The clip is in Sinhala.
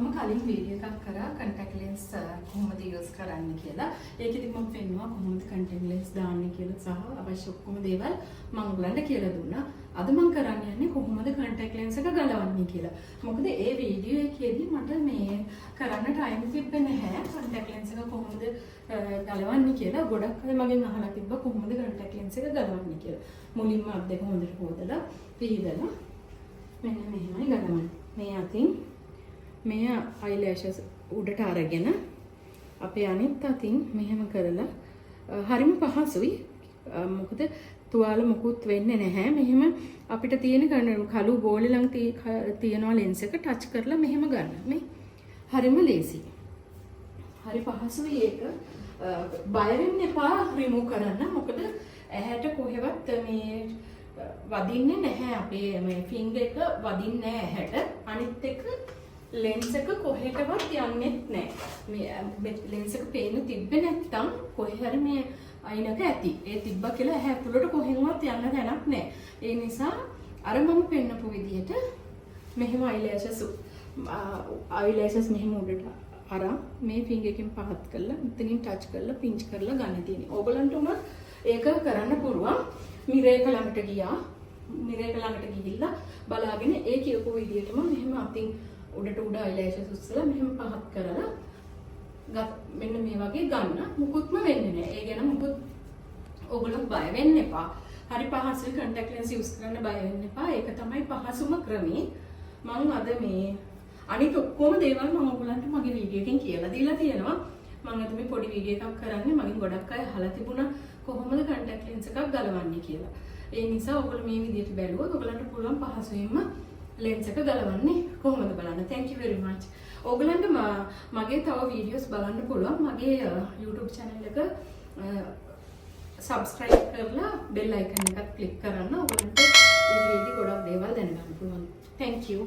මම කලින් වීඩියෝ එකක් කරා කන්ටැක්ට් ලෙන්ස් කොහොමද යූස් කරන්න කියලා. ඒකෙදි මම පෙන්නුවා කොහොමද කන්ටැක්ට් ලෙන්ස් දාන්නේ කියලා සහ අවශ්‍ය ඔක්කොම දේවල් මම ඔයගලන්ට කියලා දුන්නා. අද මම කරන්න යන්නේ කොහොමද කන්ටැක්ට් ලෙන්ස් එක ගලවන්නේ කියලා. මොකද ඒ වීඩියෝ එකේදී මට මේ කරන්න ටයිම් තිබ්බේ නැහැ. කන්ටැක්ට් ලෙන්ස් එක කොහොමද ගලවන්නේ කියලා ගොඩක් අය මගෙන් අහලා තිබ්බා, කොහොමද කන්ටැක්ට් ලෙන්ස් එක ගලවන්නේ කියලා. මුලින්ම අත් දෙක හොඳට හොදලා පිහදලා මෙන්න මෙහෙමයි ගලවන්නේ. මේ අතින් මේ අයිලෑෂස් උඩට අරගෙන අපේ අනිත් අතින් මෙහෙම කරලා, හරිම පහසුයි. මොකද තුවාල මොකුත් වෙන්නේ නැහැ. මෙහෙම අපිට තියෙන කළු බෝලේ ළඟ තියෙනවා ලෙන්ස් එක ටච් කරලා මෙහෙම ගන්න. මේ හරිම ලේසි. හරි පහසුයි ඒක. බය වෙන්න එපා රිමූව් කරන්න. මොකද ඇහැට කොහෙවත් මේ වදින්නේ නැහැ. අපේ මේ ෆින්ගර් එක වදින්නේ නැහැ ඇහැට. අනිත් එක ලෙන්ස් එක කොහෙටවත් යන්නෙත් නැහැ. මේ ලෙන්ස් එක පේන තිබ්බේ නැත්තම් කොහේ හරි මේ අයිනක ඇති. ඒ තිබ්බා කියලා ඇහැ ඇතුළට කොහෙන්වත් යන්න තැනක් නැහැ. ඒ නිසා අර මම පෙන්නපු විදිහට මෙහෙම අයිලෑෂස් අයිලෑෂස් මෙහෙම උඩට අරන් මේ ෆින්ගර් එකෙන් පහත් කරලා මෙතනින් ටච් කරලා පින්ච් කරලා ගන්න තියෙන්නේ. ඕගලන්ට උනත් ඒක කරන්න පුළුවන්. මිරර් එක ළඟට ගියා. මිරර් එක ළඟට ගිහිල්ලා බලාගෙන ඒ කියපු විදිහටම මෙහෙම අතින් උඩට උඩ අයිලෑෂස් උස්සලා මෙහෙම පහත් කරලා ගත් මෙන්න මේ වගේ ගන්න, මුකුත්ම වෙන්නේ නැහැ. ඒ ගැන මුකුත් ඔයගොල්ලෝ බය වෙන්න එපා. හරි පහසුයි. කන්ටැක්ට් ලෙන්ස් යූස් කරන්න බය වෙන්න එපා. ඒක තමයි පහසුම ක්‍රමේ. මං අද මේ අනිත් ඔක්කොම දේවල් මම ඔයගොල්ලන්ට මගේ වීඩියෝ එකෙන් කියලා දීලා තියෙනවා. මං අද මේ පොඩි වීඩියෝ එකක් කරන්නේ මගෙන් ගොඩක් අය අහලා තිබුණා කොහොමද කන්ටැක්ට් ලෙන්ස් එකක් ගලවන්නේ කියලා. ඒ නිසා ඔයගොල්ලෝ මේ විදිහට බැලුවොත් ඔයගොල්ලන්ට පුළුවන් පහසුවෙන්ම ලෙන්ස් එක ගලවන්නේ කොහොමද බලන්න. Thank you very much. ඔයගලන්ට මගේ තව වීඩියෝස් බලන්න පුළුවන්. මගේ YouTube channel එක සබ්ස්ක්‍රයිබ් කරලා බෙල් අයිකන් එකත් ක්ලික් කරන්න. ඔයගලන්ට ඉදිරියේදී ගොඩක් දේවල් දැනගන්න පුළුවන්. Thank you.